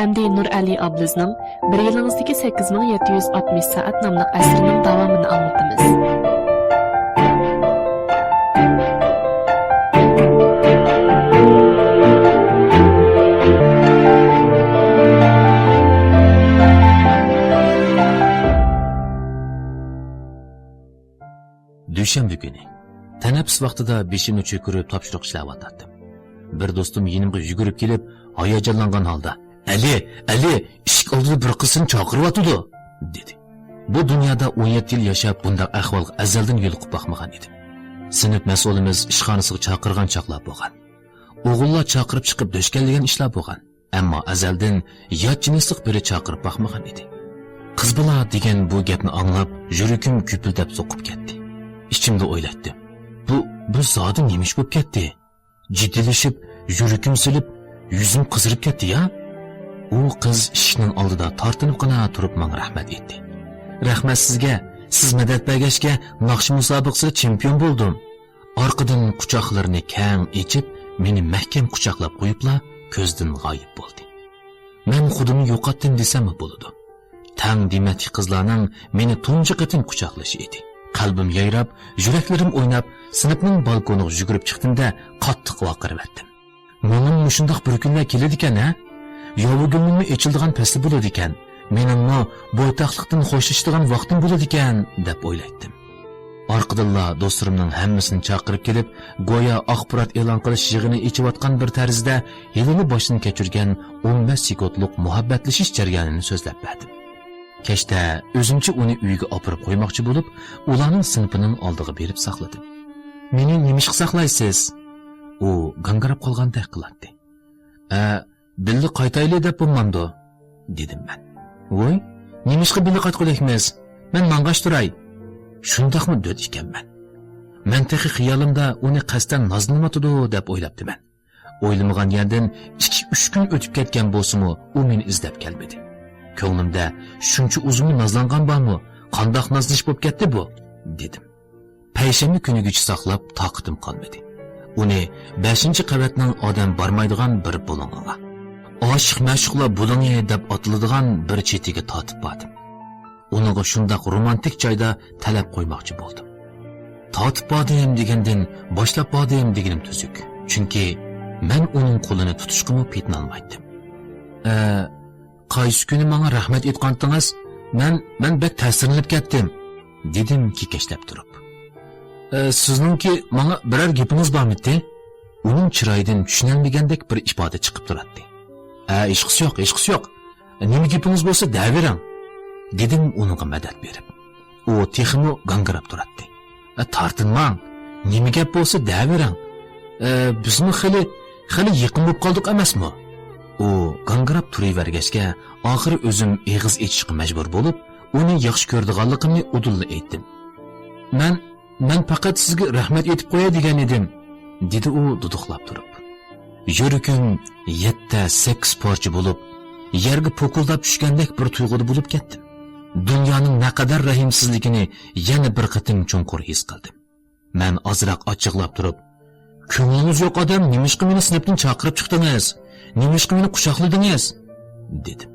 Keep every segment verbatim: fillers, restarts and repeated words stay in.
ئەمدى نۇرئەلى ئابلىزنىڭ بىر يىلىڭىزدىكى سەككىز مىڭ يەتتە يۈز ئاتمىش سائەت ناملىق ئەسىرىنىڭ داۋامىنى ئاڭلىتىمىز. دۈشەنبە كۈنى. تەنەپپۇس ۋاقتىدا بېشىمنى چۆكۈرۈپ تاپشۇرۇق ئىشلەۋاتاتتىم. بىر دوستۇم يېنىمغا يۈگۈرۈپ كېلىپ، ھاياجانلانغان ھالدا، «ئەلى، ئەلى، ئىشىك ئالدىدا بىر قىز سېنى چاقىرىۋاتىدۇ!» دېدى. بۇ دۇنيادا ئون يەتتە يىل ياشاپ، بۇنداق ئەھۋالغا ئەزەلدىن يولۇقۇپ باقمىغان ئىدىم. سىنىپ مەسئۇلىمىز ئىشخانىسىغا چاقىرغان چاغلار بولغان. ئوغۇللار چاقىرىپ چىقىپ دۆشكەللىگەن ئىشلار بولغان. ئەمما ئەزەلدىن يات جىنسلىق بىرى چاقىرىپ باقمىغان ئىدى. قىز بالا دېگەن بۇ گەپنى ئاڭلاپ، يۈرىكىم گۈپۈلدەپ سوقۇپ كەتتى. ئىچىمدە ئويلايتتىم، بۇ، بۇ زادى نېمە ئىش بولۇپ كەتتى؟ جىددىيلىشىپ، يۈرىكىم سېلىپ، يۈزۈم قىزىرىپ كەتتى يا؟ ئۇ قىز ئىشىكنىڭ ئالدىدا تارتىنىپقىنا تۇرۇپ ماڭا رەھمەت ئېيتتى. رەھمەت سىزگە، سىز مەدەت بەرگەچكە ناخشا مۇسابىقىسىدا چېمپىيون بولدۇم. ئارقىدىن قۇچاقلىرىنى كەڭ ئېچىپ، مېنى مەھكەم قۇچاقلاپ قويۇپلا، كۆزدىن غايىب بولدى. مەن خۇدىمنى يوقاتتىم دېسەممۇ بولىدۇ. تەڭ دېمەتلىك قىزلارنىڭ مېنى تۇنجى قېتىم قۇچاقلىشى ئىدى. قەلبىم يايراپ، يۈرەكلىرىم ئويناپ، سىنىپنىڭ بالكونىغا يۈگۈرۈپ چىقتىم-دە، قاتتىق ۋارقىرىۋەتتىم. ماڭىمۇ مۇشۇنداق بىر كۈنلەر كېلىدىكەن-ھە؟ ياۋا گۈلنىڭمۇ ئېچىلىدىغان پەسلى بولىدىكەن، مېنىڭمۇ بويتاقلىقتىن خوشلىشىدىغان ۋاقتىم بولىدىكەن، دەپ ئويلايتتىم. ئارقىدىنلا دوستلىرىمنىڭ ھەممىسىنى چاقىرىپ كېلىپ، گويا ئاخبارات ئېلان قىلىش يىغىنى ئېچىۋاتقان بىر تەرزدە ھېلىلا باشتىن كەچۈرگەن ئون بەش سېكۇنتلۇق مۇھەببەتلىشىش جەريانىنى سۆزلەپ بەردىم. كەچتە ئۆزۈمچە ئۇنى ئۆيگە ئاپىرىپ قويماقچى بولۇپ، ئۇلارنىڭ سىنىپىنىڭ ئالدىغا بېرىپ ساقلىدىم. مېنى نېمىشقا ساقلايسىز؟ ئۇ گاڭگىراپ قالغاندەك قىلاتتى. ئە، بىللە قايتايلى دەپ بولمامدۇ؟ دېدىم مەن. ۋوي، نېمىشقا بىللە قايتقۇدەكمىز؟ مەن ماڭغاچ تۇراي. شۇنداقمۇ دۆت ئىكەنمەن. مەن تېخى خىيالىمدا ئۇنى قەستەن نازلىنىۋاتىدۇ دەپ ئويلاپتىمەن. ئويلىمىغان يەردىن ئىككى، ئۈچ كۈن ئۆتۈپ كەتكەن بولسىمۇ، ئۇ مېنى ئىزدەپ كەلمىدى. كۆڭلۈمدە، شۇنچە ئۇزۇنمۇ نازلانغان بارمۇ؟ قانداق نازلىنىش بولۇپ كەتتى بۇ؟ دېدىم. پەيشەنبە كۈنىگىچە ساقلاپ تاقىتىم قالمىدى. ئۇنى بەشىنچى قەۋەتنىڭ ئادەم بارمايدىغان بىر بۇلۇڭىغا، ئاشىق-مەشۇقلار بۇلۇڭى دەپ ئاتىلىدىغان بىر چېتىگە تارتىپ باردىم. ئۇنىڭغا شۇنداق رومانتىك جايدا تەلەپ قويماقچى بولدۇم. تارتىپ باردىم دېگەندىن باشلاپ باردىم دېگىنىم تۈزۈك. چۈنكى مەن ئۇنىڭ قولىنى تۇتۇشقىمۇ پېتىنالمايتتىم. ئە، قايسى كۈنى ماڭا رەھمەت ئېيتقانتىڭىز؟ مەن، مەن بەك تەسىرلىنىپ كەتتىم، دېدىم كېكەچلەپ تۇرۇپ. ئە، سىزنىڭكى ماڭا بىرەر گېپىڭىز بارمىدى؟ ئۇنىڭ چىرايىدىن چۈشىنەلمىگەندەك بىر ئىپادە چىقىپ تۇراتتى. ئە، ھېچقىسى يوق، ھېچقىسى يوق. نېمە گېپىڭىز بولسا دەۋېرىڭ، دېدىم ئۇنىڭغا مەدەت بېرىپ. ئۇ تېخىمۇ گاڭگىراپ تۇراتتى. ئە، تارتىنماڭ، نېمە گەپ بولسا دەۋېرىڭ. ئە، بىزمۇ خېلى، خېلى يېقىن بولۇپ قالدۇق ئەمەسمۇ؟ ئۇ گاڭگىراپ تۇرۇۋەرگەچكە، ئاخىرى ئۆزۈم ئېغىز ئېچىشقا مەجبۇر بولۇپ، ئۇنى ياخشى كۆرىدىغانلىقىمنى ئۇدۇللا ئېيتتىم. مەن، مەن پەقەت سىزگە رەھمەت ئېيتىپ قوياي دېگەن ئىدىم، دېدى ئۇ دۇدۇقلاپ تۇرۇپ. يۈرىكىم يەتتە، سەككىز پارچە بولۇپ، يەرگە پوكۇلداپ چۈشكەندەك بىر تۇيغۇدا بولۇپ كەتتىم. دۇنيانىڭ نەقەدەر رەھىمسىزلىكىنى يەنە بىر قېتىم چوڭقۇر ھېس قىلدىم. مەن ئازراق ئاچچىقلاپ تۇرۇپ، «كۆڭلىڭىز يوق ئادەم، نېمىشقا مېنى سىنىپتىن چاقىرىپ چىقتىڭىز؟ نېمىشقا مېنى قۇچاقلىدىڭىز؟» دېدىم.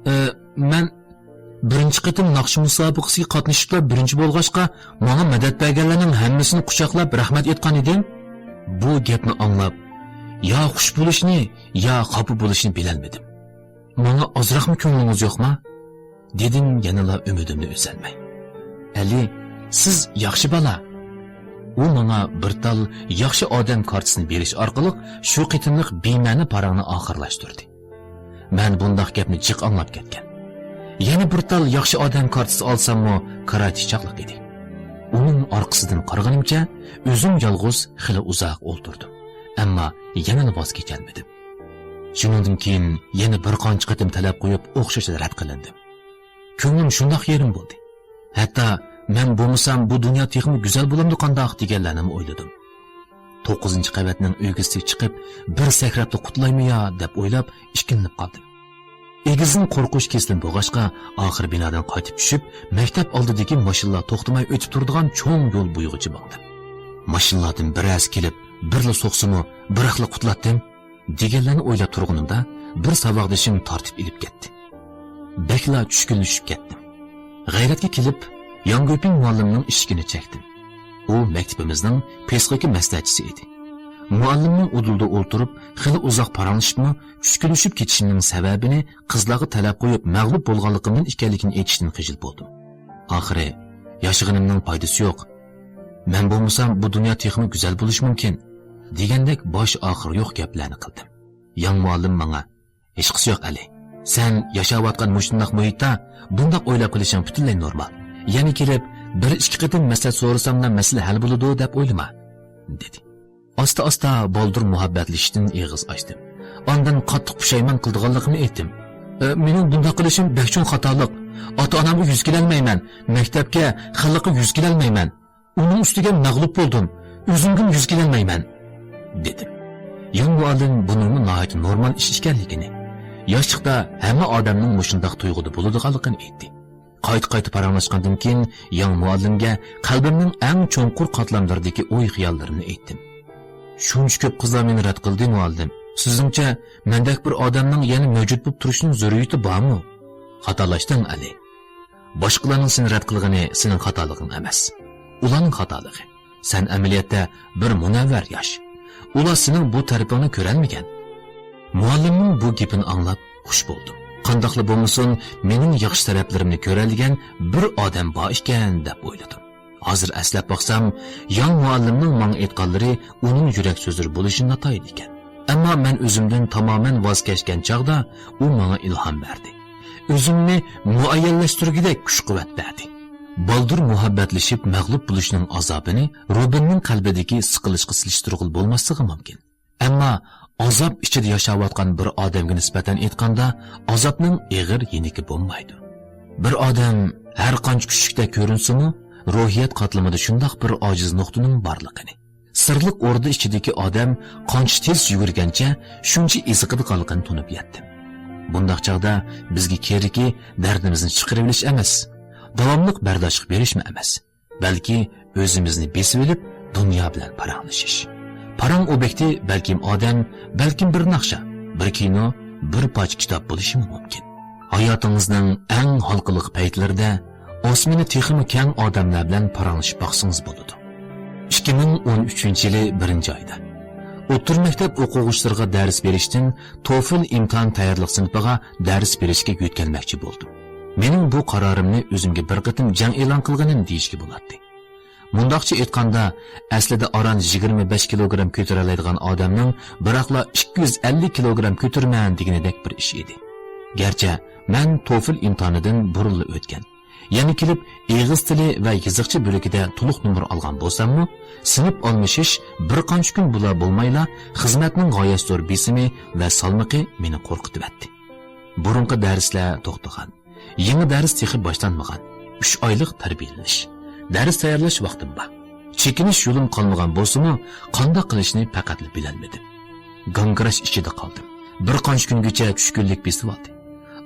ئە، مەن بىرىنچى قېتىم ناخشا مۇسابىقىسىگە قاتنىشىپلا بىرىنچى بولغاچقا، ماڭا مەدەت بەرگەنلەرنىڭ ھەممىسىنى قۇچاقلاپ رەھمەت ئېيتقان ئىدىم. بۇ گەپنى ئاڭلاپ، يا خۇش بولۇشنى، يا خاپا بولۇشنى بىلەلمىدىم. «ماڭا ئازراقمۇ كۆڭلىڭىز يوقما؟» دېدىم يەنىلا ئۈمىدىمنى ئۈزەلمەي. «ئەلى، سىز ياخشى بالا.» ئۇ ماڭا بىر تال ياخشى ئادەم كارتىسىنى بېرىش ئارقىلىق شۇ قېتىملىق بىمەنە پاراڭنى ئاخىرلاشتۇردى. مەن بۇنداق گەپنى جىق ئاڭلاپ كەتكەن. يەنە بىر تال ياخشى ئادەم كارتىسى ئالساممۇ، كارايتى چاغلىق ئىدى. ئۇنىڭ ئارقىسىدىن قارىغىنىمچە، ئۆزۈم يالغۇز خېلى ئۇزاق ئولتۇردۇم. ئەمما يەنىلا ۋاز كېچەلمىدىم. شۇنىڭدىن كېيىن يەنە بىر قانچە قېتىم تەلەپ قويۇپ، ئوخشاش رەت قىلىندىم. كۆڭلۈم شۇنداق يېرىم بولدى. ھەتتا مەن بولمىسام بۇ دۇنيا تېخىمۇ گۈزەل بولامدۇ قانداق دېگەنلەرنىمۇ ئويلىدىم. توققۇزىنچى قەۋەتنىڭ ئۆگزىسىگە چىقىپ، بىر سەكرەپلا قۇتۇلايمۇ يا دەپ ئويلاپ، ئىككىلىنىپ قالدىم. ئېگىزدىن قورقۇش كېسىلىم بولغاچقا، ئاخىرى بىنادىن قايتىپ چۈشۈپ، مەكتەپ ئالدىدىكى ماشىنىلار توختىماي ئۆتۈپ تۇرىدىغان چوڭ يول بويىغىچە ماڭدىم. ماشىنىلاردىن بىرەرسى كېلىپ، بىرلا سوقسىمۇ، بىراقلا قۇتۇلاتتىم. دېگەنلەرنى ئويلاپ تۇرغىنىمدا، بىر ساۋاقدىشىم تارتىپ ئېلىپ كەتتى. بەكلا چۈشكۈنلىشىپ كەتتىم. غەيرەتكە كېلىپ، ياڭ گۈيپىڭ مۇئەللىمنىڭ ئىشىكىنى چەكتىم. ئۇ مەكتىپىمىزنىڭ پسىخىكا مەسلىھەتچىسى ئىدى. مۇئەللىمنىڭ ئۇدۇلىدا ئولتۇرۇپ، خېلى ئۇزاق پاراڭلىشىپمۇ، چۈشكۈنلىشىپ كېتىشىمنىڭ سەۋەبىنى قىزلارغا تەلەپ قويۇپ، مەغلۇپ بولغانلىقىمدىن ئىكەنلىكىنى ئېيتىشتىن خىجىل بولدۇم. ئاخىرى، ياشىغىنىمنىڭ پايدىسى يوق. مەن بولمىسام، بۇ دۇنيا تېخىمۇ گۈزەل بولۇشى مۇمكىن، دېگەندەك باش ئاخىرى يوق گەپلەرنى قىلدىم. ياڭ مۇئەللىم ماڭا، ھېچقىسى يوق، ئەلى. سەن ياشاۋاتقان مۇشۇنداق مۇھىتتا بۇنداق ئويلاپ قېلىشىڭ پۈتۈنلەي نورمال. يەنە كېلىپ، بىر ئىككى قېتىم مەسلىھەت سورىساملا مەسىلە ھەل بولىدۇ دەپ ئويلىما، دېدى. ئاستا-ئاستا بالدۇر مۇھەببەتلىشىشتىن ئېغىز ئاچتىم. ئاندىن قاتتىق پۇشايمان قىلىدىغانلىقىمنى ئېيتتىم. ئە، مېنىڭ بۇنداق قىلىشىم بەك چوڭ خاتالىق. ئاتا-ئانامغا يۈز كېلەلمەيمەن. مەكتەپكە، خەلققە يۈز كېلەلمەيمەن. ئۇنىڭ ئۈستىگە مەغلۇپ بولدۇم. ئۆزۈمگىمۇ يۈز كېلەلمەيمەن، دېدىم. ياڭ مۇئەللىم بۇنىڭمۇ ناھايىتى نورمال ئىش ئىكەنلىكىنى، ياشلىقتا ھەممە ئادەمنىڭ مۇشۇنداق تۇيغۇدا بولىدىغانلىقىنى ئېيتتى. قايتا-قايتا پاراڭلاشقاندىن كېيىن، ياڭ مۇئەللىمگە قەلبىمنىڭ ئەڭ چوڭقۇر قاتلاملىرىدىكى ئوي-خىياللىرىمنى ئېيتتىم. شۇنچە كۆپ قىزلار مېنى رەت قىلدى، مۇئەللىم. سىزنىڭچە، مەندەك بىر ئادەمنىڭ يەنە مەۋجۇت بولۇپ تۇرۇشىنىڭ زۆرۈرىيىتى بارمۇ؟ خاتالاشتىڭ، ئەلى. باشقىلارنىڭ سېنى رەت قىلغىنى سېنىڭ خاتالىقىڭ ئەمەس. ئۇلارنىڭ خاتالىقى. سەن ئەمەلىيەتتە بىر مۇنەۋۋەر ياش. ئۇلار سېنىڭ بۇ تەرىپىڭنى كۆرەلمىگەن. مۇئەللىمنىڭ بۇ گېپىنى ئاڭلاپ خۇش بولدۇم. قانداقلا بولمىسۇن، مېنىڭ ياخشى تەرەپلىرىمنى كۆرەلىگەن بىر ئادەم بار ئىكەن، دەپ ئويلىدىم. ھازىر ئەسلەپ باقسام، ياڭ مۇئەللىمنىڭ ماڭا ئېيتقانلىرى ئۇنىڭ يۈرەك سۆزلىرى بولۇشى ناتايىن ئىكەن. ئەمما مەن ئۆزۈمدىن تامامەن ۋاز كەچكەن چاغدا ئۇ ماڭا ئىلھام بەردى. ئۆزۈمنى مۇئەييەنلەشتۈرگۈدەك كۈچ-قۇۋۋەت بەردى. بالدۇر مۇھەببەتلىشىپ مەغلۇپ بولۇشنىڭ ئازابىنى روبىننىڭ قەلبىدىكى سىقىلىشقا سېلىشتۇرغىلى بولماسلىقى مۇمكىن. ئەمما ئازاب ئىچىدە ياشاۋاتقان بىر ئادەمگە نىسبەتەن ئېيتقاندا، ئازابنىڭ ئېغىر يېنىكى بولمايدۇ. بىر ئادەم ھەر قانچە كۈچلۈكتەك كۆرۈنسىمۇ، روھىيەت قاتلىمىدا شۇنداق بىر ئاجىز نۇقتىنىڭ بارلىقىنى، سىرلىق ئوردا ئىچىدىكى ئادەم قانچە تېز يۈگۈرگەنچە، شۇنچە ئېزىقىدىغانلىقىنى تونۇپ يەتتىم. بۇنداق چاغدا بىزگە كېرىكى دەردىمىزنى چىقىرىۋېلىش ئەمەس، داۋاملىق بەرداشلىق بېرىشمۇ ئەمەس، بەلكى ئۆزىمىزنى بېسىۋېلىپ، دۇنيا بىلەن پاراڭلىشىش. پاراڭ ئوبيېكتى بەلكىم ئادەم، بەلكىم بىر ناخشا، بىر كىنو، بىر پارچە كىتاب بولۇشىمۇ مۇمكىن. ھاياتىڭىزنىڭ ئەڭ ھالقىلىق پەيتلىرىدە ئاسمىنى تېخىمۇ كەڭ ئادەملەر بىلەن پاراڭلىشىپ باقسىڭىز بولىدۇ. ئىككى مىڭ ئون ئۈچىنچى يىلى بىرىنچى ئايدا ئوتتۇرا مەكتەپ ئوقۇغۇچىلىرىغا دەرس بېرىشتىن توفىل ئىمتىھان تەييارلىق سىنىپىغا دەرس بېرىشكە يۆتكەلمەكچى بولدۇم. مېنىڭ بۇ قارارىمنى ئۆزۈمگە بىر قېتىم جەڭ ئېلان قىلغىنىم دېيىشكە بولاتتى. مۇنداقچە ئېيتقاندا، ئەسلىدە ئاران يىگىرمە بەش كىلوگرام كۆتۈرەلەيدىغان ئادەمنىڭ بىراقلا ئىككى يۈز ئەللىك كىلوگرام كۆتۈرىمەن دېگىنىدەك بىر ئىش ئىدى. گەرچە مەن توفىل ئىمتىھانىدىن بۇرۇنلا ئۆتكەن، يەنە كېلىپ ئېغىز تىلى ۋە يېزىقچە بۆلىكىدە تولۇق نومۇر ئالغان بولساممۇ، سىنىپ ئالمىشىش بىر قانچە كۈن بولا بولمايلا خىزمەتنىڭ غايەت زور بېسىمى ۋە سالمىقى مېنى قورقۇتۇۋەتتى. بۇرۇنقى دەرسلەر توختىغان. يېڭى دەرس تېخى باشلانمىغان. ئۈچ ئايلىق تەربىيەلىنىش، دەرس تەييارلاش ۋاقتىم بار. چېكىنىش يولۇم قالمىغان بولسىمۇ، قانداق قىلىشنى پەقەتلا بىلەلمىدىم. گاڭگىراش ئىچىدە قالدىم. بىر قانچە كۈنگىچە چۈشكۈنلۈك بېسىۋالدى.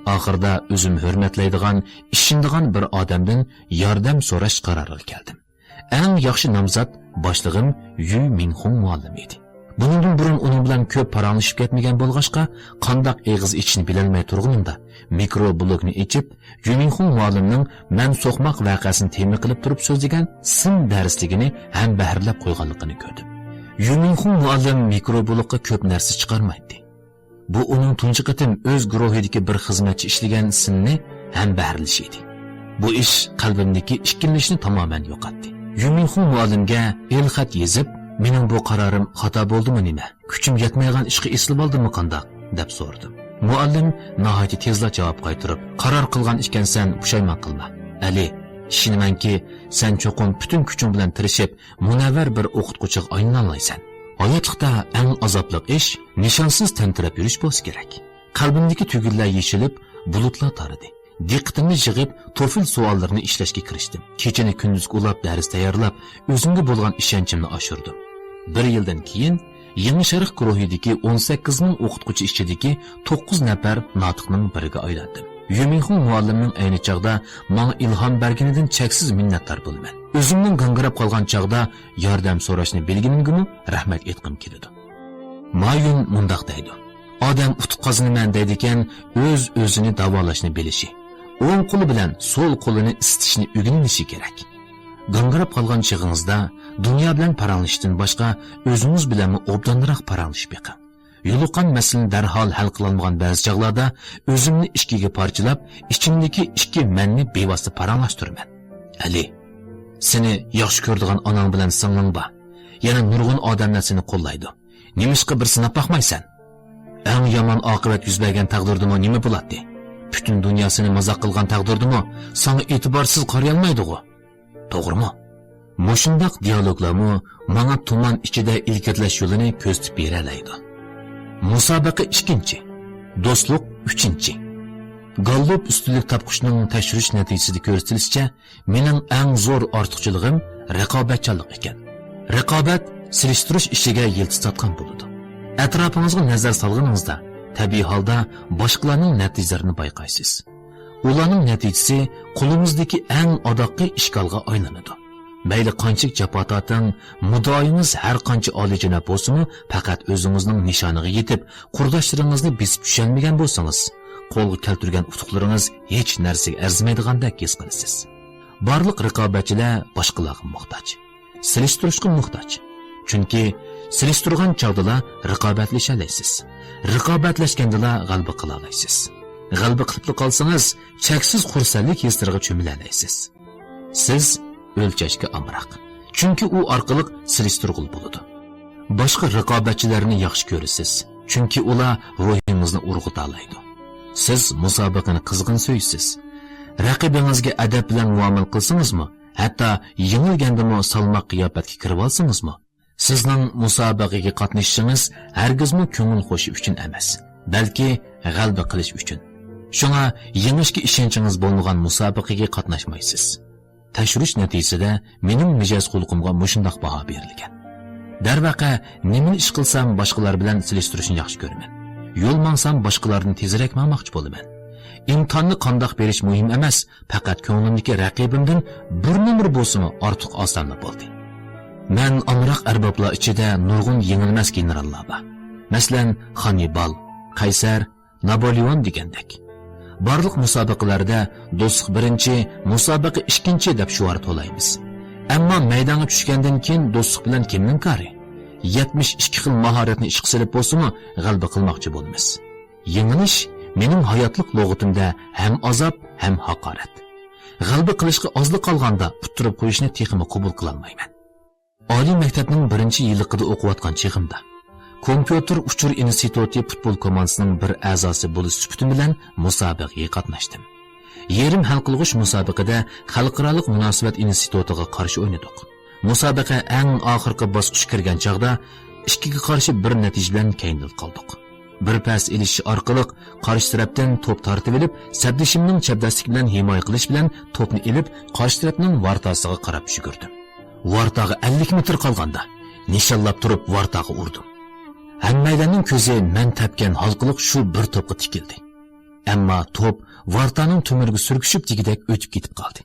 ئاخىرىدا ئۆزۈم ھۆرمەتلەيدىغان، ئىشىنىدىغان بىر ئادەمدىن ياردەم سوراش قارارىغا كەلدىم. ئەڭ ياخشى نامزات باشلىقىم يۈ مىنخۇڭ مۇئەللىم ئىدى. بۇنىڭدىن بۇرۇن ئۇنىڭ بىلەن كۆپ پاراڭلىشىپ كەتمىگەن بولغاچقا، قانداق ئېغىز ئېچىشنى بىلەلمەي تۇرغىنىمدا، مىكرو بلوگنى ئېچىپ، يۈمىنخۇڭ مۇئەللىمنىڭ مەن سوقماق ۋەقەسىنى تېما قىلىپ تۇرۇپ سۆزلىگەن سىن دەرسلىكىنى ھەمبەھىرلەپ قويغانلىقىنى كۆردۈم. يۈمىنخۇڭ مۇئەللىم مىكرو بلوگقا كۆپ نەرسە چىقارمايتتى. بۇ ئۇنىڭ تۇنجى قېتىم ئۆز گۇرۇھىدىكى بىر خىزمەتچى ئىشلىگەن سىننى ھەمبەھىرلىشى ئىدى. بۇ ئىش قەلبىمدىكى ئىككىلىنىشنى تامامەن يوقاتتى. يۈمىنخۇڭ مۇئەللىمگە ئېلخەت يېزىپ، مېنىڭ بۇ قارارىم خاتا بولدىمۇ نېمە؟ كۈچۈم يەتمەيدىغان ئىشقا ئېسىلىۋالدىممۇ قانداق؟ دەپ سورىدىم. مۇئەللىم ناھايىتى تېزلا جاۋاب قايتۇرۇپ، قارار قىلغان ئىكەنسەن، پۇشايمان قىلما. ئەلى، ئىشىنىمەنكى، سەن چوقۇم پۈتۈن كۈچۈڭ بىلەن تىرىشىپ، مۇنەۋۋەر بىر ئوقۇتقۇچىغا ئايلىنالايسەن. ھاياتلىقتا ئەڭ ئازابلىق ئىش نىشانسىز تەمتىرەپ يۈرۈش بولسا كېرەك. قەلبىمدىكى تۈگۈنلەر يېشىلىپ، بۇلۇتلار تارىدى. دىققىتىمنى يىغىپ، توفىل سوئاللىرىنى ئىشلەشكە كىرىشتىم. كېچىنى كۈندۈزگە ئۇلاپ دەرس تەييارلاپ، ئۆزۈمگە بولغان ئىشەنچىمنى ئاشۇردۇم. بىر يىلدىن كېيىن يېڭى شەرق گۇرۇھىدىكى ئون سەككىز مىڭ ئوقۇتقۇچى ئىچىدىكى توققۇز نەپەر ناتىقنىڭ بىرىگە ئايلاندىم. يۈمىنخۇڭ مۇئەللىمنىڭ ئەينى چاغدا ماڭا ئىلھام بەرگىنىدىن چەكسىز مىننەتدار بولىمەن. ئۆزۈمنىڭ گاڭگىراپ قالغان چاغدا ياردەم سوراشنى بىلگىنىمگىمۇ رەھمەت ئېيتقۇم كېلىدۇ. مايۈن مۇنداق دەيدۇ: ئادەم ئۇتۇق قازىنىمەن دەيدىكەن، ئۆز-ئۆزىنى داۋالاشنى بىلىشى، ئوڭ قولى بىلەن سول قولىنى ئىسسىتىشنى ئۆگىنىۋېلىشى كېرەك. گاڭگىراپ قالغان چېغىڭىزدا دۇنيا بىلەن پاراڭلىشىشتىن باشقا ئۆزىڭىز بىلەنمۇ ئوبدانراق پاراڭلىشىپ بېقىڭ. يولۇققان مەسىلىنى دەرھال ھەل قىلالمىغان بەزى چاغلاردا ئۆزۈمنى ئىككىگە پارچىلاپ، ئىچىمدىكى ئىككى مەننى بىۋاسىتە پاراڭلاشتۇرىمەن. ئەلى، سېنى ياخشى كۆرىدىغان ئاناڭ بىلەن سىڭلىڭ بار. يەنە نۇرغۇن ئادەملەر سېنى قوللايدۇ. نېمىشقا بىر سىناپ باقمايسەن؟ ئەڭ يامان ئاقىۋەت يۈز بەرگەن تەقدىردىمۇ نېمە بولاتتى؟ پۈتۈن دۇنيا سېنى مازاق قىلغان تەقدىردىمۇ ساڭا ئېتىبارسىز قارىيالمايدىغۇ؟ توغرىمۇ؟ مۇشۇنداق دىيالوگلارمۇ ماڭا تۇمان ئىچىدە ئىلگىرىلەش يولىنى كۆرسىتىپ بېرەلەيدۇ. مۇسابىقە ئىككىنچى، دوستلۇق ئۈچىنچى. گاللوپ ئۈستۈنلۈك تاپقۇچنىڭ تەكشۈرۈش نەتىجىسىدە كۆرسىتىلىشىچە، مېنىڭ ئەڭ زور ئارتۇقچىلىقىم رىقابەتچانلىق ئىكەن. رىقابەت سېلىشتۇرۇش ئىشىگە يىلتىز تارتقان بولىدۇ. ئەتراپىڭىزغا نەزەر سالغىنىڭىزدا، تەبىئىي ھالدا باشقىلارنىڭ نەتىجىلىرىنى بايقايسىز. ئۇلارنىڭ نەتىجىسى قولىڭىزدىكى ئەڭ ئاداققى ئىشكالغا ئايلىنىدۇ. مەيلى قانچىلىك جاپا تارتىڭ، مۇددىئايىڭىز ھەر قانچە ئالىيجاناب بولسىمۇ، پەقەت ئۆزىڭىزنىڭ نىشانىغا يېتىپ، قۇرداشلىرىڭىزنى بېسىپ چۈشەلمىگەن بولسىڭىز، قولغا كەلتۈرگەن ئۇتۇقلىرىڭىز ھېچ نەرسىگە ئەرزىمەيدىغاندەك ھېس قىلىسىز. بارلىق رىقابەتچىلەر باشقىلارغا موھتاج. سېلىشتۇرۇشقا موھتاج. چۈنكى سېلىشتۇرغان چاغدىلا رىقابەتلىشەلەيسىز. رىقابەتلەشكەندىلا غەلىبە قىلالايسىز. غەلىبە قىلىپلا قالسىڭىز، چەكسىز خۇرسەنلىك ھېسلىرىغا چۆمۈلەلەيسىز. سىز ئۆلچەشكە ئامراق. چۈنكى ئۇ ئارقىلىق سېلىشتۇرغىلى بولىدۇ. باشقا رىقابەتچىلەرنى ياخشى كۆرىسىز. چۈنكى ئۇلار روھىڭىزنى ئۇرغۇتالايدۇ. سىز مۇسابىقىنى قىزغىن سۆيىسىز. رەقىبىڭىزگە ئەدەپ بىلەن مۇئامىلە قىلسىڭىزمۇ، ھەتتا يېڭىلگەندىمۇ سالماق قىياپەتكە كىرىۋالسىڭىزمۇ، سىزنىڭ مۇسابىقىگە قاتنىشىشىڭىز ھەرگىزمۇ كۆڭۈل خۇشى ئۈچۈن ئەمەس، بەلكى غەلىبە قىلىش ئۈچۈن. شۇڭا يېڭىشكە ئىشەنچىڭىز بولمىغان مۇسابىقىگە قاتناشمايسىز. تەكشۈرۈش نەتىجىسىدە مېنىڭ مىجەز-خۇلقۇمغا مۇشۇنداق باھا بېرىلگەن. دەرۋەقە، نېمىلا ئىش قىلسام، باشقىلار بىلەن سېلىشتۇرۇشنى ياخشى كۆرىمەن. يول ماڭسام، باشقىلاردىن تېزرەك ماڭماقچى بولىمەن. ئىمتىھاننى قانداق بېرىش مۇھىم ئەمەس، پەقەت كۆڭلۈمدىكى رەقىبىمدىن بىر نومۇر بولسىمۇ ئارتۇق ئالساملا بولدى. مەن ئامراق ئەربابلار ئىچىدە نۇرغۇن يېڭىلمەس گېنېراللار بار. مەسىلەن، خاننىبال، قەيسەر، ناپولېئون دېگەندەك. بارلىق مۇسابىقىلەردە دوستلۇق بىرىنچى، مۇسابىقە ئىككىنچى دەپ شوئار تولايمىز. ئەمما مەيدانغا چۈشكەندىن كېيىن دوستلۇق بىلەن كىمنىڭ كارى؟ يەتمىش ئىككى خىل ماھارەتنى ئىشقا سېلىپ بولسىمۇ غەلىبە قىلماقچى بولىمىز. يېڭىلىش مېنىڭ ھاياتلىق لۇغىتىمدە ھەم ئازاب، ھەم ھاقارەت. غەلىبە قىلىشقا ئازلا قالغاندا ئۇتتۇرۇپ قويۇشنى تېخىمۇ قوبۇل قىلالمايمەن. ئالىي مەكتەپنىڭ بىرىنچى يىللىقىدا ئوقۇۋاتقان چېغىمدا، كومپيۇتېر ئۇچۇر ئىنستىتۇتى پۇتبول كوماندىسىنىڭ بىر ئەزاسى بولۇش سۈپىتىم بىلەن مۇسابىقىگە قاتناشتىم. يېرىم ھەل قىلغۇچ مۇسابىقىدە خەلقئارالىق مۇناسىۋەت ئىنستىتۇتىغا قارشى ئوينىدۇق. مۇسابىقە ئەڭ ئاخىرقى باسقۇچقا كىرگەن چاغدا ئىككىگە قارشى بىر نەتىجە بىلەن كەينىدە قالدۇق. بىر پەس ئېلىشىش ئارقىلىق قارشى تەرەپتىن توپ تارتىۋېلىپ، سەپدىشىمنىڭ چەبدەسلىكى بىلەن ھىمايە قىلىش بىلەن توپنى ئېلىپ، قارشى تەرەپنىڭ ۋارتاسىغا قاراپ يۈگۈردۈم. ۋارتاغا ئەللىك مېتىر قالغاندا، نىشانلاپ تۇرۇپ ۋارتاغا ئۇردۇم. ھەممەيلەننىڭ كۆزى مەن تەپكەن ھالقىلىق شۇ بىر توپقا تىكىلدى. ئەمما توپ ۋارتانىڭ تۆمۈرىگە سۈركىشىپ دېگۈدەك ئۆتۈپ كېتىپ قالدى.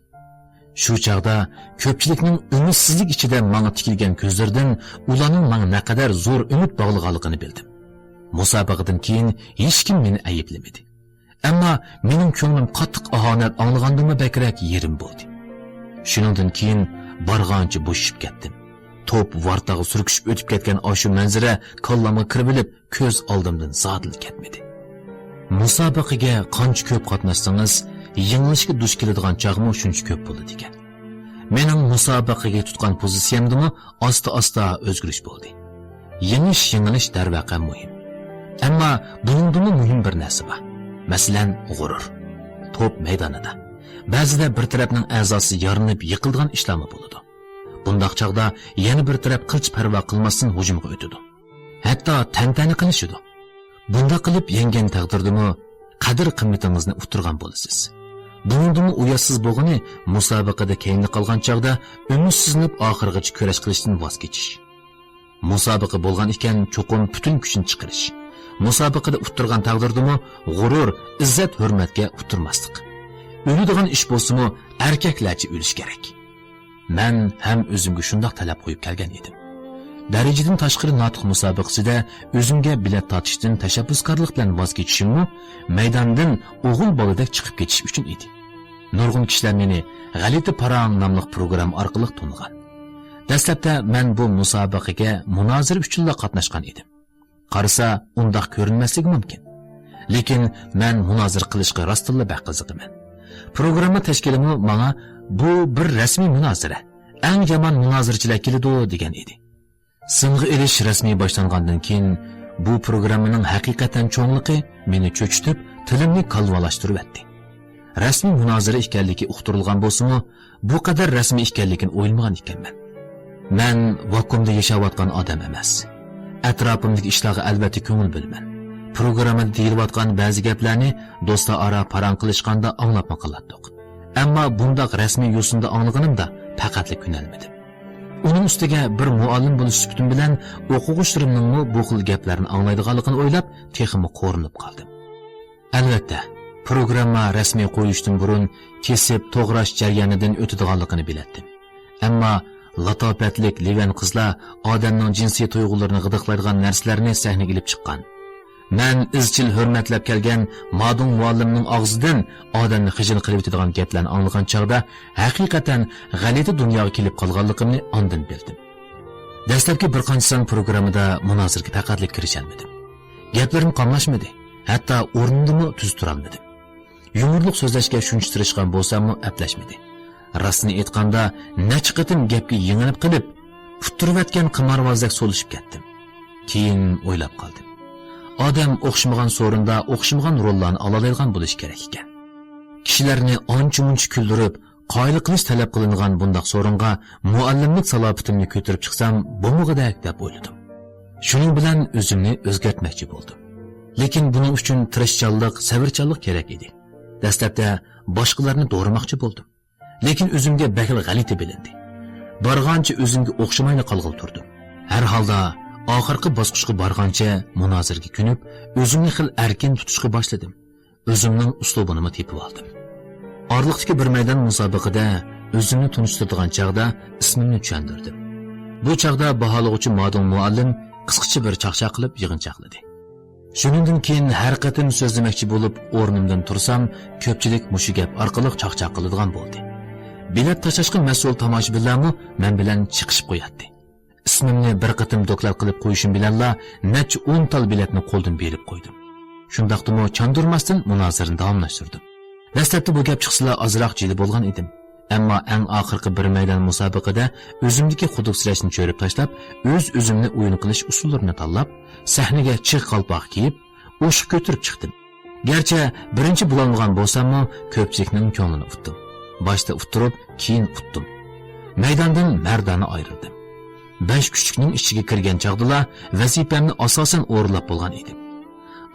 شۇ چاغدا كۆپچىلىكنىڭ ئۈمىدسىزلىك ئىچىدە ماڭا تىكىلگەن كۆزلىرىدىن ئۇلارنىڭ ماڭا نەقەدەر زور ئۈمىد باغلىغانلىقىنى بىلدىم. مۇسابىقىدىن كېيىن ھېچكىم مېنى ئەيىبلىمىدى. ئەمما مېنىڭ كۆڭلۈم قاتتىق ئاھانەت ئاڭلىغاندىنمۇ بەكرەك يېرىم بولدى. شۇنىڭدىن كېيىن بارغانچە بوشىشىپ كەتتىم. توپ ۋارتاغا سۈركىشىپ ئۆتۈپ كەتكەن ئاشۇ مەنزىرە كاللامغا كىرىۋېلىپ، كۆز ئالدىمدىن زادىلا كەتمىدى. مۇسابىقىگە قانچە كۆپ قاتناشسىڭىز، يېڭىلىشكە دۇچ كېلىدىغان چاغمۇ شۇنچە كۆپ بولىدىكەن. مېنىڭ مۇسابىقىگە تۇتقان پوزىتسىيەمدىمۇ ئاستا-ئاستا ئۆزگىرىش بولدى. يېڭىش-يېڭىلىش دەرۋەقە مۇھىم. ئەمما بۇنىڭدىمۇ مۇھىم بىر نەرسە بار. مەسىلەن، غۇرۇر. توپ مەيدانىدا. بەزىدە بىر تەرەپنىڭ ئەزاسى يارىلىنىپ يىقىلىدىغان ئىشلارمۇ بولىدۇ. بۇنداق چاغدا يەنە بىر تەرەپ قىلچە پەرۋا قىلماستىن ھۇجۇمغا ئۆتىدۇ. ھەتتا تەنتەنە قىلىشىدۇ. بۇنداق قىلىپ يەڭگەن تەقدىردىمۇ قەدىر-قىممىتىڭىزنى ئۇتتۇرغان بولىسىز. بۇنىڭدىمۇ ئۇياتسىز بولغىنى، مۇسابىقىدە كەينىدە قالغان چاغدا ئۈمىدسىزلىنىپ ئاخىرغىچە كۈرەش قىلىشتىن ۋاز كېچىش. مۇسابىقە بولغان ئىكەن، چوقۇم پۈتۈن كۈچنى چىقىرىش. مۇسابىقىدە ئۇتتۇرغان تەقدىردىمۇ غۇرۇر، ئىززەت-ھۆرمەتكە ئۇتتۇرماسلىق. ئۆلىدىغان ئىش بولسىمۇ ئەركەكلەرچە ئۆلۈش كېرەك. مەن ھەم ئۆزۈمگە شۇنداق تەلەپ قويۇپ كەلگەن ئىدىم. دەرىجىدىن تاشقىرى ناتىق مۇسابىقىسىدە ئۆزۈمگە بېلەت تارتىشتىن تەشەببۇسكارلىق بىلەن ۋاز كېچىشىممۇ مەيداندىن ئوغۇل بالىدەك چىقىپ كېتىش ئۈچۈن ئىدى. نۇرغۇن كىشىلەر مېنى غەلىتە پاراڭ ناملىق پروگرامما ئارقىلىق تونۇغان. دەسلەپتە مەن بۇ مۇسابىقىگە مۇنازىرە ئۈچۈنلا قاتناشقان ئىدىم. قارىسا، ئۇنداق كۆرۈنمەسلىكى مۇمكىن. لېكىن مەن مۇنازىرە قىلىشقا راستتىنلا بەك قىزىقىمەن. پروگرامما تەشكىلىمۇ ماڭا «بۇ بىر رەسمىي مۇنازىرە، ئەڭ يامان مۇنازىرىچىلەر كېلىدۇ» دېگەن ئىدى. سىنغا ئېلىش رەسمىي باشلانغاندىن كېيىن، بۇ پروگراممىنىڭ ھەقىقەتەن چوڭلۇقى مېنى چۆچۈتۈپ، تىلىمنى كالۋالاشتۇرۇۋەتتى. رەسمىي مۇنازىرە ئىكەنلىكى ئۇقتۇرۇلغان بولسىمۇ، بۇ قەدەر رەسمىي ئىكەنلىكىنى ئويلىمىغان ئىكەنمەن. مەن ۋاكۇئۇمدا ياشاۋاتقان ئادەم ئەمەس. ئەتراپىمدىكى ئىشلارغا ئەلۋەتتە كۆڭۈل بۆلىمەن. پروگراممىدا دېيىلىۋاتقان بەزى گەپلەرنى دوستلار ئارا پاراڭ قىلىشقاندا ئاڭلاپمۇ قالاتتۇق. ئەمما بۇنداق رەسمىي يوسۇندا ئاڭلىغىنىمدا پەقەتلا كۆنەلمىدىم. ئۇنىڭ ئۈستىگە بىر مۇئەللىم بولۇش سۈپىتىم بىلەن ئوقۇغۇچىلىرىمنىڭمۇ بۇ خىل گەپلەرنى ئاڭلايدىغانلىقىنى ئويلاپ، تېخىمۇ قورۇنۇپ قالدىم. ئەلۋەتتە، پروگرامما رەسمىي قويۇشتىن بۇرۇن كېسىپ توغراش جەريانىدىن ئۆتىدىغانلىقىنى بىلەتتىم. ئەمما لاتاپەتلىك لىۋەن قىزلار ئادەمنىڭ جىنسىي تۇيغۇلىرىنى غىدىقلايدىغان نەرسىلەرنى سەھنىگە ئېلىپ چىققان. مەن ئىزچىل ھۆرمەتلەپ كەلگەن مادۇڭ مۇئەللىمنىڭ ئاغزىدىن ئادەمنى خىجىل قىلىۋېتىدىغان گەپلەرنى ئاڭلىغان چاغدا ھەقىقەتەن غەلىتە دۇنياغا كېلىپ قالغانلىقىمنى ئاندىن بىلدىم. دەسلەپكى بىر قانچە سان پروگراممىدا مۇنازىرىگە پەقەتلا كىرىشەلمىدىم. گەپلىرىم قاملاشمىدى، ھەتتا ئورنۇمدىمۇ تۈز تۇرالمىدىم. يۇمۇرلۇق سۆزلەشكە شۇنچە تىرىشقان بولساممۇ ئەپلەشمىدى. راستىنى ئېيتقاندا، نەچچە قېتىم گەپكە يېڭىلىپ قېلىپ، ئۇتتۇرۇۋەتكەن قىمارۋازدەك سولىشىپ كەتتىم. كېيىن ئويلاپ قالدىم. ئادەم ئوخشىمىغان سورۇندا ئوخشىمىغان روللارنى ئالالايدىغان بولۇشى كېرەك ئىكەن. كىشىلەرنى ئانچە-مۇنچە كۈلدۈرۈپ، قايىل قىلىش تەلەپ قىلىنغان بۇنداق سورۇنغا مۇئەللىملىك سالاپىتىمنى كۆتۈرۈپ چىقسام بولمىغۇدەك دەپ ئويلىدىم. شۇنىڭ بىلەن ئۆزۈمنى ئۆزگەرتمەكچى بولدۇم. لېكىن بۇنىڭ ئۈچۈن تىرىشچانلىق، سەۋرچانلىق كېرەك ئىدى. دەسلەپتە باشقىلارنى دورىماقچى بولدۇم. لېكىن ئۆزۈمگە بەكلا غەلىتە بىلىندى. بارغانچە ئۆزۈمگە ئوخشىمايلا قالغىلى تۇردۇم. ھەر ھالدا ئاخىرقى باسقۇچقا بارغانچە مۇنازىرىگە كۆنۈپ، ئۆزۈمنى خېلى ئەركىن تۇتۇشقا باشلىدىم. ئۆزۈمنىڭ ئۇسلۇبىنىمۇ تېپىۋالدىم. ئارىلىقتىكى بىر مەيدان مۇسابىقىدە ئۆزۈمنى تونۇشتۇرىدىغان چاغدا ئىسمىمنى چۈشەندۈردۈم. بۇ چاغدا باھالىغۇچى مادۇڭ مۇئەللىم قىسقىچە بىر چاقچاق قىلىپ يىغىنچاقلىدى. شۇنىڭدىن كېيىن ھەر قېتىم سۆزلىمەكچى بولۇپ ئورنۇمدىن تۇرسام، كۆپچىلىك مۇشۇ گەپ ئارقىلىق چاقچاق قىلىدىغان بولدى. بېلەت تاشلاشقا مەسئۇل تاماشىبىنلارمۇ مەن بىلەن چېقىشىپ قوياتتى. ئىسمىمنى بىر قېتىم دوكلات قىلىپ قويۇشۇم بىلەنلا نەچچە ئون تال بېلەتنى قولدىن بېرىپ قويدۇم. شۇنداقتىمۇ چاندۇرماستىن مۇنازىرىنى داۋاملاشتۇردۇم. دەسلەپتە بۇ گەپ چىقسىلا ئازراق جىلە بولغان ئىدىم. ئەمما ئەڭ ئاخىرقى بىر مەيدان مۇسابىقىدە ئۆزۈمدىكى خۇدۈكسىرەشنى چۆرۈپ تاشلاپ، ئۆز-ئۆزۈمنى ئويۇن قىلىش ئۇسۇللىرىنى تاللاپ، سەھنىگە چىغ قالپاق كىيىپ، ئوشۇق كۆتۈرۈپ چىقتىم. گەرچە بىرىنچى بولالمىغان بولساممۇ، كۆپچىلىكنىڭ كۆڭلىنى ئۇتتۇم. باشتا ئۇتتۇرۇپ، كېيىن ئۇتتۇم. مەيداندىن مەردانە ئايرىلدىم. بەش كۈچلۈكنىڭ ئىچىگە كىرگەن چاغدىلا ۋەزىپەمنى ئاساسەن ئورۇنلاپ بولغان ئىدىم.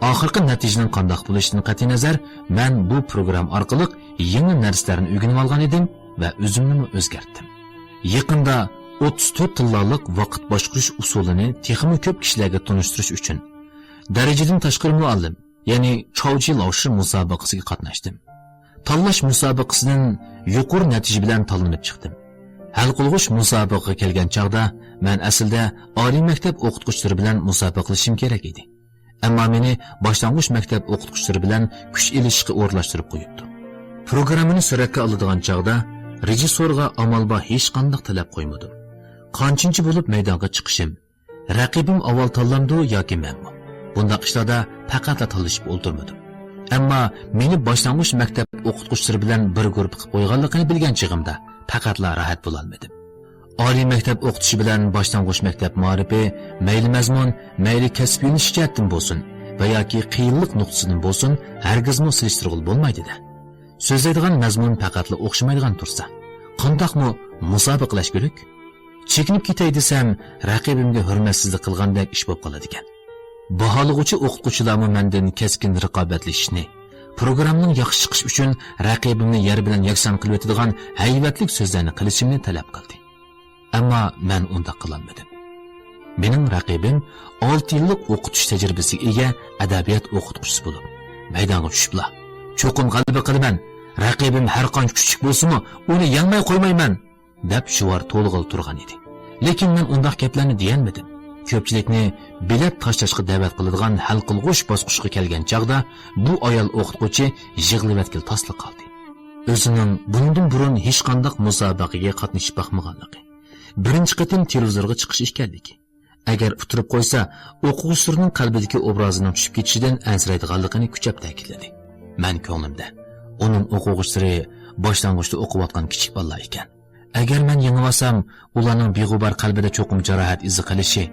ئاخىرقى نەتىجىنىڭ قانداق بولۇشىدىن قەتئىينەزەر، مەن بۇ پروگرامما ئارقىلىق يېڭى نەرسىلەرنى ئۆگىنىۋالغان ئىدىم ۋە ئۆزۈمنىمۇ ئۆزگەرتتىم. يېقىندا ئوتتۇز تۆت تىللالىق ۋاقىت باشقۇرۇش ئۇسۇلىنى تېخىمۇ كۆپ كىشىلەرگە تونۇشتۇرۇش ئۈچۈن، دەرىجىدىن تاشقىرى مۇئەللىم، يەنى چاۋجى لاۋشى مۇسابىقىسىگە قاتناشتىم. تاللاش مۇسابىقىسىدىن يۇقىرى نەتىجە بىلەن تاللىنىپ چىقتىم. ھەل قىلغۇچ مۇسابىقىگە كەلگەن چاغدا، مەن ئەسلىدە ئالىي مەكتەپ ئوقۇتقۇچىلىرى بىلەن مۇسابىقىلىشىم كېرەك ئىدى. ئەمما مېنى باشلانغۇچ مەكتەپ ئوقۇتقۇچىلىرى بىلەن كۈچ ئېلىشىشقا ئورۇنلاشتۇرۇپ قويۇپتۇ. پروگراممىنى سۈرەتكە ئالىدىغان چاغدا، رېژىسسورغا ئامال بار ھېچقانداق تەلەپ قويمىدىم. قانچىنچى بولۇپ مەيدانغا چىقىشىم، رەقىبىم ئاۋۋال تاللامدۇ ياكى مەنمۇ؟ بۇنداق ئىشلاردا پەقەتلا تاللىشىپ ئولتۇرمىدىم. ئەمما مېنى باشلانغۇچ مەكتەپ ئوقۇتقۇچىلىرى بىلەن بىر گۇرۇپپا قىلىپ قويغانلىقىنى بىلگەن چېغىمدا پەقەتلا راھەت بولالمىدىم. ئالىي مەكتەپ ئوقۇتۇشى بىلەن باشلانغۇچ مەكتەپ مائارىپى مەيلى مەزمۇن، مەيلى كەسىپ يۆنىلىشى جەھەتتىن بولسۇن ۋە ياكى قىيىنلىق نۇقتىسىدىن بولسۇن، ھەرگىزمۇ سېلىشتۇرغىلى بولمايدۇ-دە. سۆزلەيدىغان مەزمۇن پەقەتلا ئوخشىمايدىغان تۇرسا، قانداقمۇ مۇسابىقىلەشكۈلۈك؟ چېكىنىپ كېتەي دېسەم، رەقىبىمگە ھۆرمەتسىزلىك قىلغاندەك ئىش بولۇپ قالىدىكەن. باھالىغۇچى ئوقۇتقۇچىلارمۇ مەندىن كەسكىن رىقابەتلىشىشنى، پروگراممىنىڭ ياخشى چىقىشى ئۈچۈن رەقىبىمنى يەر بىلەن يەكسان قىلىۋېتىدىغان ھەيۋەتلىك سۆزلەرنى قىلىشىمنى تەلەپ قىلدى. ئەمما مەن ئۇنداق قىلالمىدىم. مېنىڭ رەقىبىم ئالتە يىللىق ئوقۇتۇش تەجرىبىسىگە ئىگە ئەدەبىيات ئوقۇتقۇچىسى بولۇپ، مەيدانغا چۈشۈپلا، «چوقۇم غەلىبە قىلىمەن، رەقىبىم ھەر قانچە كۈچلۈك بولسىمۇ، ئۇنى يەڭمەي قويمايمەن» دەپ شوئار تولغىلى تۇرغان ئىدى. لېكىن مەن ئۇنداق گەپلەرنى دېيەلمىدىم. كۆپچىلىكنى بېلەت تاشلاشقا دەۋەت قىلىدىغان ھەل قىلغۇچ باسقۇچقا كەلگەن چاغدا، بۇ ئايال ئوقۇتقۇچى يىغلىۋەتكىلى تاسلا قالدى. ئۆزىنىڭ بۇنىڭدىن بۇرۇن ھېچقانداق مۇسابىقىگە قاتنىشىپ باقمىغانلىقى، بىرىنچى قېتىم تېلېۋىزورغا چىقىش ئىكەنلىكى، ئەگەر ئۇتتۇرۇپ قويسا، ئوقۇغۇچىلىرىنىڭ قەلبىدىكى ئوبرازىنىڭ چۈشۈپ كېتىشىدىن ئەنسىرەيدىغانلىقىنى كۈچەپ تەكىتلىدى. مەن كۆڭلۈمدە، ئۇنىڭ ئوقۇغۇچىلىرى باشلانغۇچتا ئوقۇۋاتقان كىچىك بالىلار ئىكەن. ئەگەر مەن يېڭىۋالسام، ئۇلارنىڭ بىغۇبار قەلبىدە چوقۇم جاراھەت ئىزى قېلىشى،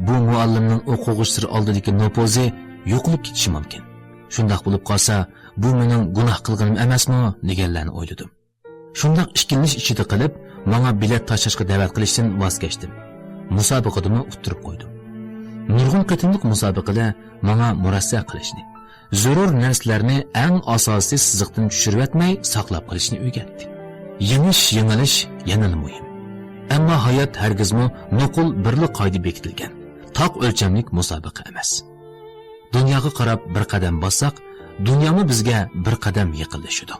بۇ مۇئەللىمنىڭ ئوقۇغۇچىلىرى ئالدىدىكى نوپۇزى يوقىلىپ كېتىشى مۇمكىن. شۇنداق بولۇپ قالسا، بۇ مېنىڭ گۇناھ قىلغىنىم ئەمەسمۇ؟ دېگەنلەرنى ئويلىدىم. شۇنداق ئىككىلىنىش ئىچىدە قېلىپ، ماڭا بېلەت تاشلاشقا دەۋەت قىلىشتىن ۋاز كەچتىم. مۇسابىقىدىمۇ ئۇتتۇرۇپ قويدۇم. نۇرغۇن قېتىملىق مۇسابىقىلەر ماڭا مۇرەسسە قىلىشنى، زۆرۈر نەرسىلەرنى ئەڭ ئاساسىي سىزىقتىن چۈشۈرۈۋەتمەي ساقلاپ قېلىشنى ئۆگەتتى. يېڭىش، يېڭىلىش يەنىلا مۇھىم. ئەمما ھايات ھەرگىزمۇ نوقۇل بىرلا قائىدە بېكىتىلگەن، تاق ئۆلچەملىك مۇسابىقە ئەمەس. دۇنياغا قاراپ بىر قەدەم باسساق، دۇنيامۇ بىزگە بىر قەدەم يېقىنلىشىدۇ.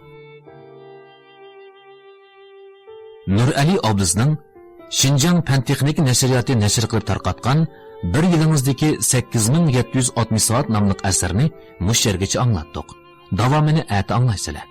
نۇرئەلى ئابلىزنىڭ شىنجاڭ پەن تېخنىكا نەشرىياتى نەشر قىلىپ تارقاتقان بىر يىلىڭىزدىكى سەككىز مىڭ يەتتە يۈز ئاتمىش سائەت ناملىق ئەسىرىنى مۇشۇ يەرگىچە ئاڭلاتتۇق. داۋامىنى ئەتە ئاڭلايسىلەر.